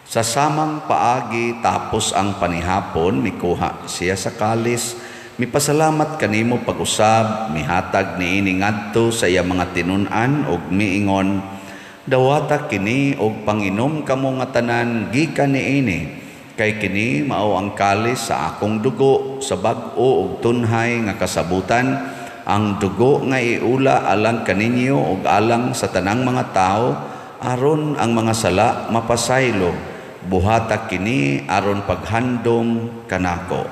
Sa samang paagi tapos ang panihapon, mikuha siya sa kalis, mipasalamat kanimo pag-usab, mihatag niini ngadto sa iyang mga tinun-an ug miingon, dawata kini og panginom kamo nga tanan gikan niini, kay kini mao ang kalis sa akong dugo sa bag-o ug tunhay nga kasabutan, ang dugo nga iula alang kaninyo ug alang sa tanang mga tawo, aron ang mga sala mapasaylo. Buhata kini aron paghandom kanako.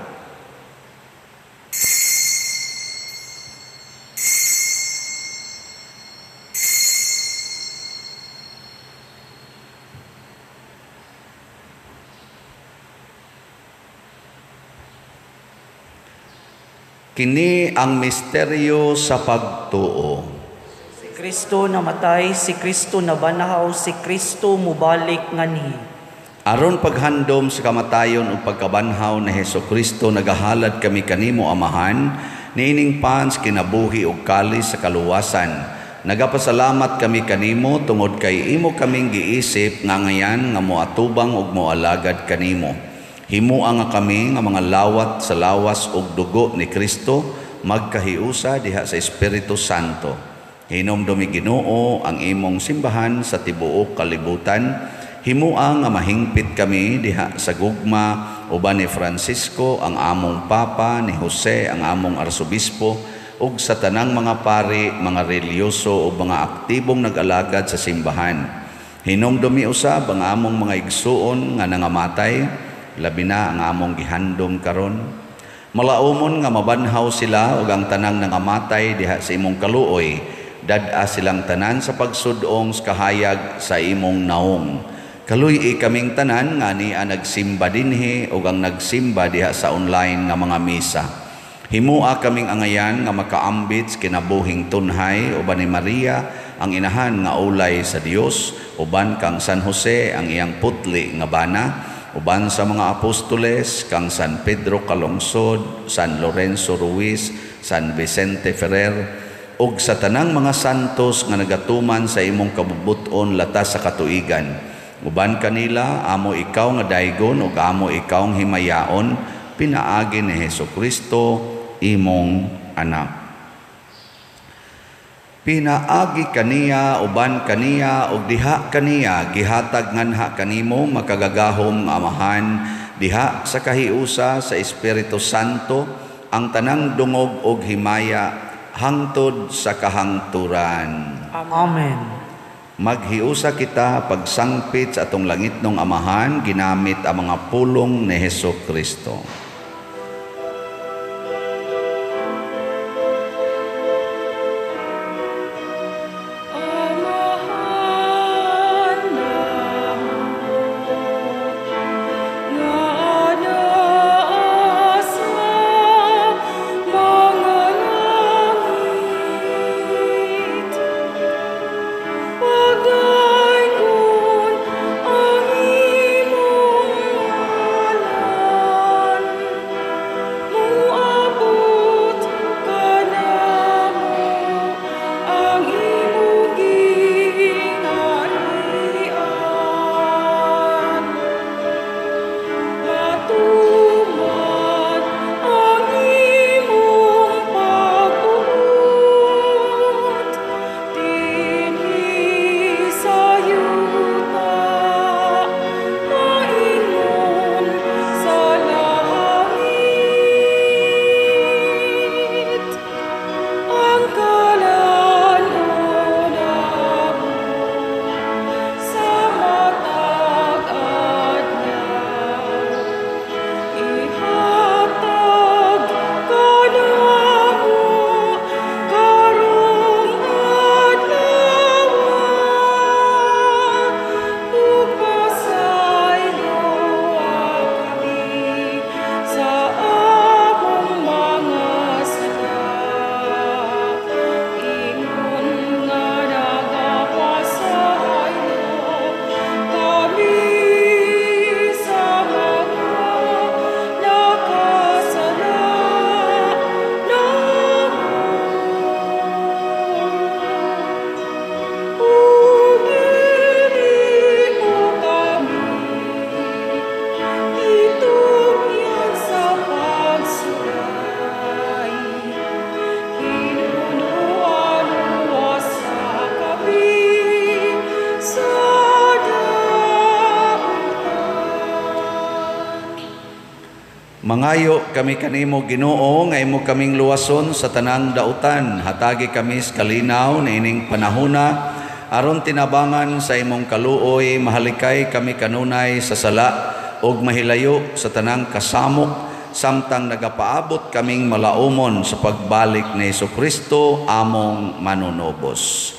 Kini ang misteryo sa pagtuo. Si Kristo namatay, si Kristo nabanhaw, si Kristo mubalik nganhi. Aron paghandom sa kamatayon ug pagkabanhaw ni Hesukristo, nagahalad kami kanimo Amahan, niining pans kinabuhi ug kalis sa kaluwasan. Nagapasalamat kami kanimo tungod kay imo kaming giisip nga ngayan nga moatubang ug moalagad kanimo. Himua nga kami nga mga lawat sa lawas ug dugo ni Kristo, magkahiusa diha sa Espiritu Santo. Hinumdumi Ginoo ang imong simbahan sa tibuok kalibutan. Himua nga mahingpit kami diha sa gugma uban ni Francisco ang among Papa, ni Jose ang among Arsobispo, ug sa tanang mga pari, mga reliyoso ug mga aktibong nag-alagad sa simbahan. Hinumdumi usab ang among mga igsuon nga nangamatay, labi na ang among gihandom karon. Malaumon nga mabanhaw sila ug ang tanang nangamatay diha sa imong kaluoy, dad-a silang tanan sa pagsudong sa kahayag sa imong naong. Kaluy-i kaming tanan nga ania nagsimba dinhi ug ang nagsimba diha sa online nga mga misa. Himua kaming angayan nga makaambit sa kinabuhing tunhay uban ni Maria ang inahan nga ulay sa Dios, uban kang San Jose ang iyang putli nga bana, uban sa mga apostoles kang San Pedro Calungsod, San Lorenzo Ruiz, San Vicente Ferrer, ug sa tanang mga santos nga nagatuman sa imong kabubut-on latas sa katuigan. Uban kanila amo ikaw nga daygon ug amo ikaw ang himayaon, pinaagi ni Hesukristo imong anak. Pinaagi kaniya, uban kaniya, ug diha kaniya, gihatag nganha kanimo makagagahom nga Amahan, diha sa kahiusa sa Espiritu Santo, ang tanang dungog ug himaya hangtod sa kahangturan. Amen. Maghiusa kita pagsangpit sa atong langitnong Amahan, ginamit ang mga pulong ni Hesukristo. Mangayo kami kanimo Ginoo nga imo kaming luwason sa tanang dautan. Hatagi kami sa kalinaw niining panahona aron tinabangan sa imong kaluoy, mahalikay kami kanunay sa sala ug mahilayo sa tanang kasamok samtang nagapaabot kaming malaumon sa pagbalik ni Hesukristo among manunubos.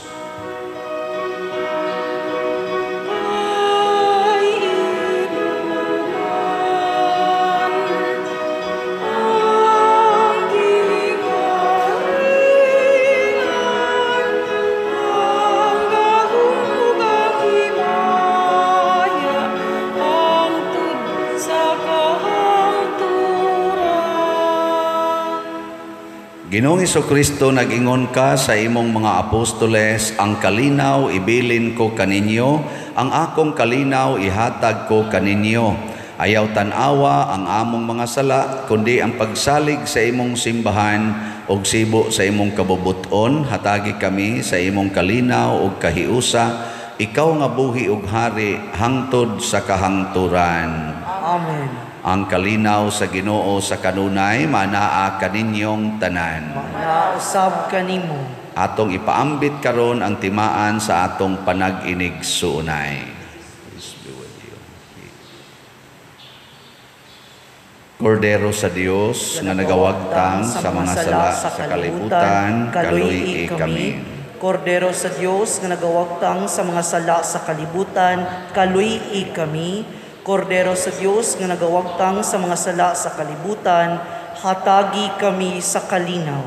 Ginoong Hesukristo, nag-ingon ka sa imong mga apostoles, ang kalinaw ibilin ko kaninyo, ang akong kalinaw ihatag ko kaninyo. Ayaw tan-awa ang among mga sala, kundi ang pagsalig sa imong simbahan ug sibo sa imong kabubuton. Hatagi kami sa imong kalinaw ug kahiusa, ikaw nga buhi ug hari hangtod sa kahangturan. Amen. Ang kalinaw sa Ginoo sa kanunay manaa kaninyong tanan. Manausab kanimo. Atong ipaambit karon ang timaan sa atong panag-inig suunay. Peace be with you. Kordero sa Dios nga nagawagtang sa mga sala sa kalibutan, kaluy-i kami. Kordero sa Dios nga nagawagtang sa mga sala sa kalibutan, kaluy-i kami. Kordero sa Dios nga nagawagtang sa mga sala sa kalibutan, hatagi kami sa kalinaw.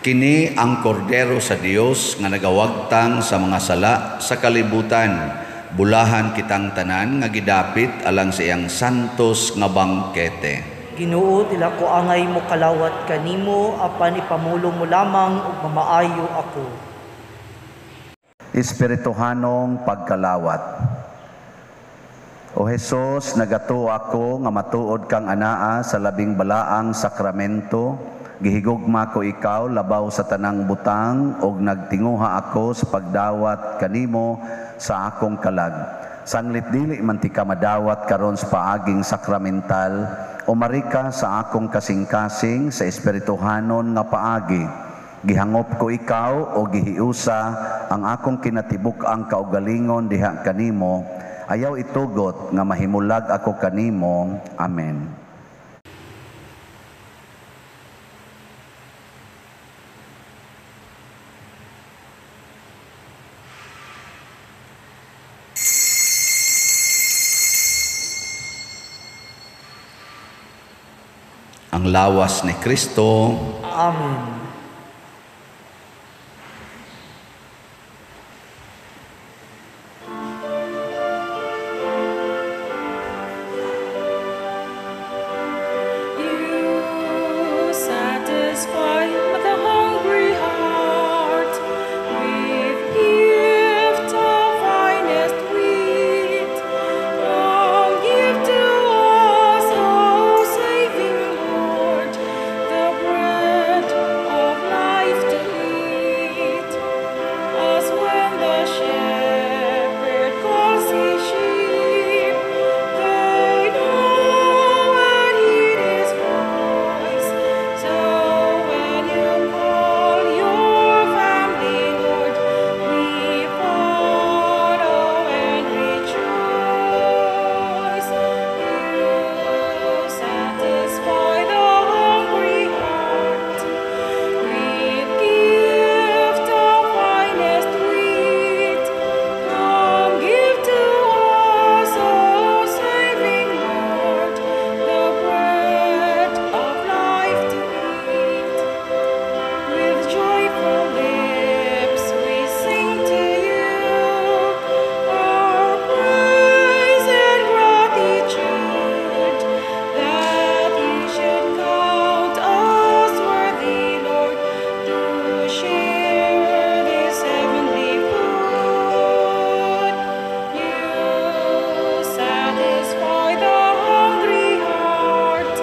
Kini ang Kordero sa Dios nga nagawagtang sa mga sala sa kalibutan. Bulahan kitang tanan nga gidapit alang sa iyang santos nga bangkete. Ginoo, dili ko angay mo kalawat kanimo, apan ipamulong mo lamang ug mamaayo ako. Espirituhanong pagkalawat. O Hesus, nagatuo ako nga matuod kang anaa sa labing balaang sakramento. Gihigugma ko ikaw labaw sa tanang butang ug nagtinguha ako sa pagdawat kanimo sa akong kalag. Sanglit dili man ti ka madawat karon sa paaging sakramental, umarika sa akong kasing-kasing sa espirituhanon nga paagi. Gihangop ko ikaw o gihiusa ang akong kinatibuk-ang kaugalingon diha kanimo. Ayaw itugot nga mahimulag ako kanimo. Amen. Ang lawas ni Kristo. Amen. You satisfy the hungry heart with gift of finest wheat. Come give to us, O saving Lord, the bread of life to eat. As when the shepherd calls his sheep, they know and heed his voice. So when you call your family, Lord, we follow and rejoice. You satisfy the hungry heart with gift of finest wheat. Come give to us, O saving Lord, the bread of life to eat. With joyful lips we sing to you our praise and gratitude, that you should count us worthy, Lord, to share this heavenly food. You satisfy the hungry heart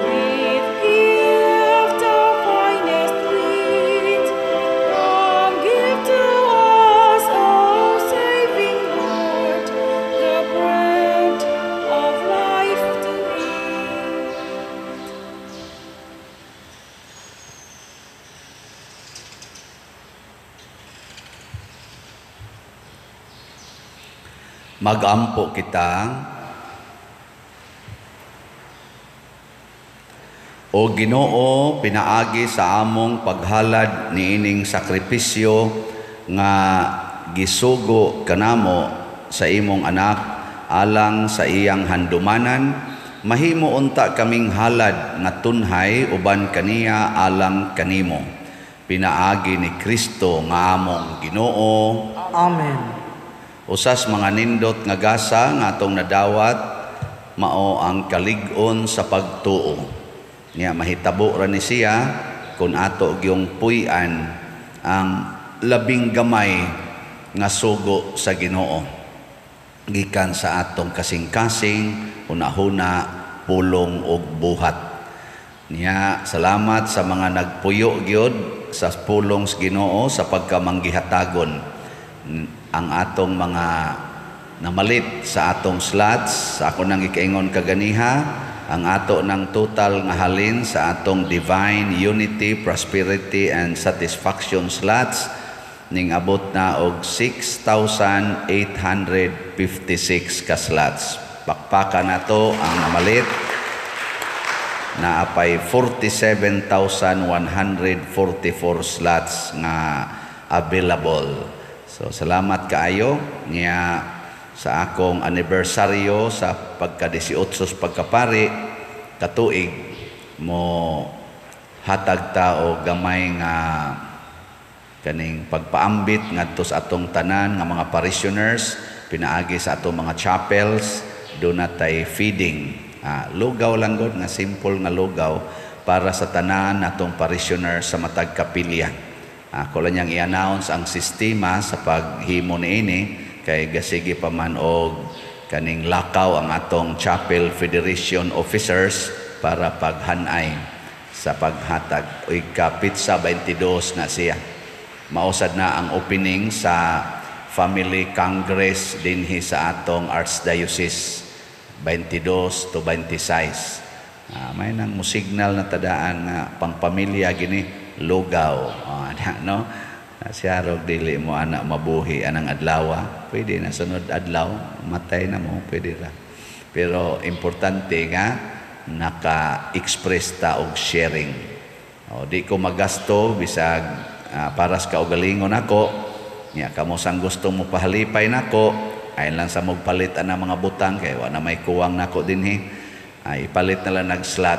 with gift of finest wheat. Come give to us, O saving Lord, the bread of life to eat. Magampo kita. O Ginoo, pinaagi sa among paghalad niining sakripisyo nga gisugo kanamo sa imong anak alang sa iyang handumanan, mahimo unta kaming halad nga tunhay uban kaniya alang kanimo. Pinaagi ni Kristo nga among Ginoo. Amen. Usas mga nindot nga gasa nga atong nadawat mao ang kalig-on sa pagtuo. Nya mahitabo ra ni siya kun ato gyung puy-an ang labing gamay nga sugo sa Ginoo gikan sa atong kasing-kasing, hunahuna, pulong ug buhat. Nya salamat sa mga nagpuyo gyud sa pulong sa Ginoo sa pagkamanggihatagon ang atong mga namalit sa atong slots. Sa ako nang gikaingon kaganiha, ang ato ng total nga halin sa atong divine unity, prosperity and satisfaction slots ning abot na og 6,856 ka slots. Pakpaka nato ang namalit. Naapay 47,144 slots nga available. So salamat kaayo niya sa akong anibersaryo sa pagka 18 pagkapari katuig, mo hatag ta og gamay nga kaning pagpaambit ngadto sa atong tanan nga mga parishioners pinaagi sa atong mga chapels. Duna tay feeding. Lugaw lang gud nga simple nga lugaw para sa tanan natong parishioners sa matag kapilya. Ako lang niyang i-announce ang sistema sa paghimo niini kay gasige pa man og kaning lakaw ang atong Chapel Federation officers para paghanay sa paghatag. Uy, ka petsa 22 na siya. Mausad na ang opening sa Family Congress dinhi sa atong Archdiocese, 22 to 26. May nang musignal na tadaan nga pangpamilya gini lugaw. No? Siya rog dili mo anak mabuhi anang adlaw. Pwede na sunod adlaw, matay na mo, pwede ra. Pero importante nga naka-express ta og sharing. O, di ko magasto bisag para sa kaugalingon nako. Nya kamo sang gusto mo pahalipay nako, ayon lang sa magpalit ana mga butang kay wa na may kuwang nako dinhi. Ay ipalit na lang nag-slot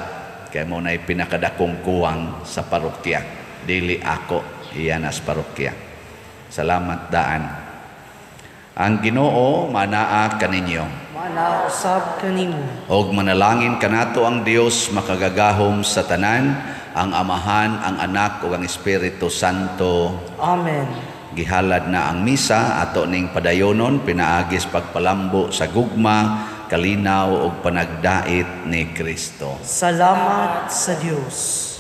kay mo na pinakadakong kuwang sa parokya. Dili ako, iyan as parokya. Salamat daan. Ang Ginoo manaa kaninyo. Manaa usab kanimo. Og manalangin kanato ang Dios makagagahom sa tanan, ang Amahan, ang Anak ug ang Espiritu Santo. Amen. Gihalad na ang misa, ato ning padayonon pinaagis pagpalambo sa gugma, kalinaw ug panagdait ni Kristo. Salamat sa Dios.